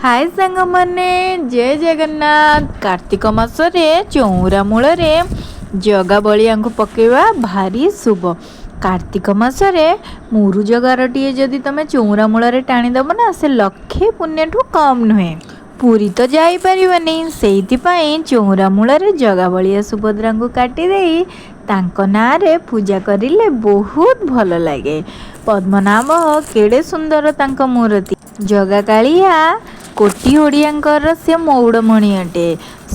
ହାଏ ସାଙ୍ଗମାନେ, ଜୟ ଜଗନ୍ନାଥ। କାର୍ତ୍ତିକ ମାସରେ ଚଉରା ମୂଳରେ ଜଗା ବଳିଆଙ୍କୁ ପକାଇବା ଭାରି ଶୁଭ। କାର୍ତ୍ତିକ ମାସରେ ମୁରୁଜ ଗାରଟିଏ ଯଦି ତମେ ଚଉରା ମୂଳରେ ଟାଣିଦେବ ନା, ସେ ଲକ୍ଷେ ପୁଣ୍ୟଠୁ କମ୍ ନୁହେଁ। ପୁରୀ ତ ଯାଇପାରିବନି, ସେଇଥିପାଇଁ ଚଉରା ମୂଳରେ ଜଗା ବଳିଆ ସୁଭଦ୍ରାଙ୍କୁ କାଟିଦେଇ ତାଙ୍କ ନାଁରେ ପୂଜା କରିଲେ ବହୁତ ଭଲ ଲାଗେ। ପଦ୍ମନାଭ କେଡ଼େ ସୁନ୍ଦର ତାଙ୍କ ମୂରତି। ଜଗା କାଳିଆ କୋଟି ଓଡ଼ିଆଙ୍କର ସେ ମଉଡ଼ମଣି ଅଟେ।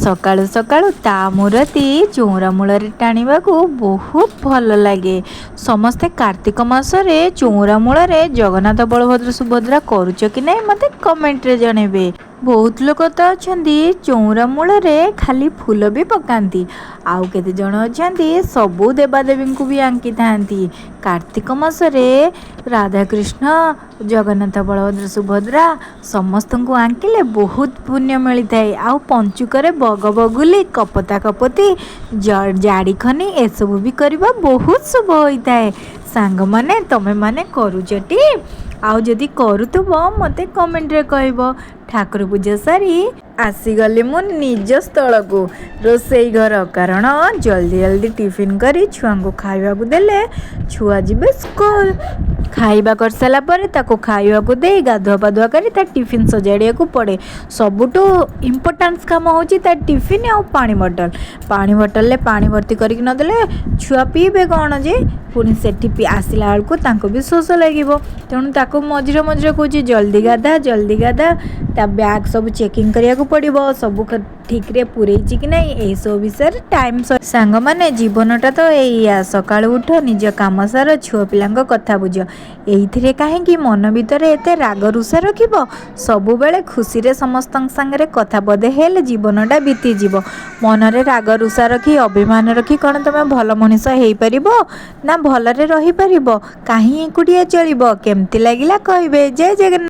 ସକାଳୁ ସକାଳୁ ତା ମୂରତି ଚଉରା ମୂଳରେ ଟାଣିବାକୁ ବହୁତ ଭଲ ଲାଗେ। ସମସ୍ତେ କାର୍ତ୍ତିକ ମାସରେ ଚଉରା ମୂଳରେ ଜଗନ୍ନାଥ, ବଳଭଦ୍ର, ସୁଭଦ୍ରା କରୁଛ କି ନାହିଁ, ମୋତେ କମେଣ୍ଟରେ ଜଣେଇବେ। ବହୁତ ଲୋକ ତ ଅଛନ୍ତି ଚଉରା ମୂଳରେ ଖାଲି ଫୁଲ ବି ପକାନ୍ତି, ଆଉ କେତେଜଣ ଅଛନ୍ତି ସବୁ ଦେବାଦେବୀଙ୍କୁ ବି ଆଙ୍କିଥାନ୍ତି। କାର୍ତ୍ତିକ ମାସରେ ରାଧାକୃଷ୍ଣ, ଜଗନ୍ନାଥ, ବଳଭଦ୍ର, ସୁଭଦ୍ରା ସମସ୍ତଙ୍କୁ ଆଙ୍କିଲେ ବହୁତ ପୁଣ୍ୟ ମିଳିଥାଏ। ଆଉ ପଞ୍ଚୁକରେ ବଗ ବଗୁଲି, କପତା କପତି, ଜାଡ଼ିଖନି ଏସବୁ ବି କରିବା ବହୁତ ଶୁଭ ହୋଇଥାଏ। ସାଙ୍ଗମାନେ, ତମେମାନେ କରୁଛଟି? ଆଉ ଯଦି କରୁଥିବ, ମୋତେ କମେଣ୍ଟରେ କହିବ। ଠାକୁର ପୂଜା ସାରି ଆସିଗଲି ମୁଁ ନିଜ ସ୍ଥଳକୁ, ରୋଷେଇ ଘର। କାରଣ ଜଲ୍ଦି ଜଲ୍ଦି ଟିଫିନ୍ କରି ଛୁଆଙ୍କୁ ଖାଇବାକୁ ଦେଲେ ଛୁଆ ଯିବେ ସ୍କୁଲ। ଖାଇବା କରିସାରିଲା ପରେ ତାକୁ ଖାଇବାକୁ ଦେଇ, ଗାଧୁଆ ପାଧୁଆ କରି ତା ଟିଫିନ୍ ସଜାଡ଼ିବାକୁ ପଡ଼େ। ସବୁଠୁ ଇମ୍ପୋର୍ଟାନ୍ସ କାମ ହେଉଛି ତା ଟିଫିନ୍ ଆଉ ପାଣି ବଟଲ୍। ପାଣି ବଟଲ୍ରେ ପାଣି ଭର୍ତ୍ତି କରିକି ନଦେଲେ ଛୁଆ ପିଇବେ କ'ଣ ଯେ? ପୁଣି ସେଠି ଆସିଲା ବେଳକୁ ତାଙ୍କୁ ବି ଶୋଷ ଲାଗିବ। ତେଣୁ ତାକୁ ମଝିରେ ମଝିରେ କହୁଛି, ଜଲ୍ଦି ଗାଧା, ଜଲ୍ଦି ଗାଧା। ତା ବ୍ୟାଗ୍ ସବୁ ଚେକିଂ କରିବାକୁ ପଡ଼ିବ, ସବୁ ଠିକ୍ରେ ପୂରେଇଛି କି ନାହିଁ, ଏଇସବୁ ବିଷୟରେ ଟାଇମ୍। ସାଙ୍ଗମାନେ, ଜୀବନଟା ତ ଏଇଆ। ସକାଳୁ ଉଠ, ନିଜ କାମ ସାର, ଛୁଆ ପିଲାଙ୍କ କଥା ବୁଝ। ଏଇଥିରେ କାହିଁକି ମନ ଭିତରେ ଏତେ ରାଗ ରୁଷା ରଖିବ? ସବୁବେଳେ ଖୁସିରେ ସମସ୍ତଙ୍କ ସାଙ୍ଗରେ କଥା ପଦେ ହେଲେ ଜୀବନଟା ବିତିଯିବ। ମନରେ ରାଗ ରୁଷା ରଖି, ଅଭିମାନ ରଖି କ'ଣ ତୁମେ ଭଲ ମଣିଷ ହେଇପାରିବ ନା ଭଲରେ ରହିପାରିବ? କାହିଁ ଏକୁଟିଆ ଚଳିବ? କେମିତି ଲାଗିଲା କହିବେ। ଜୟ ଜଗନ୍ନାଥ।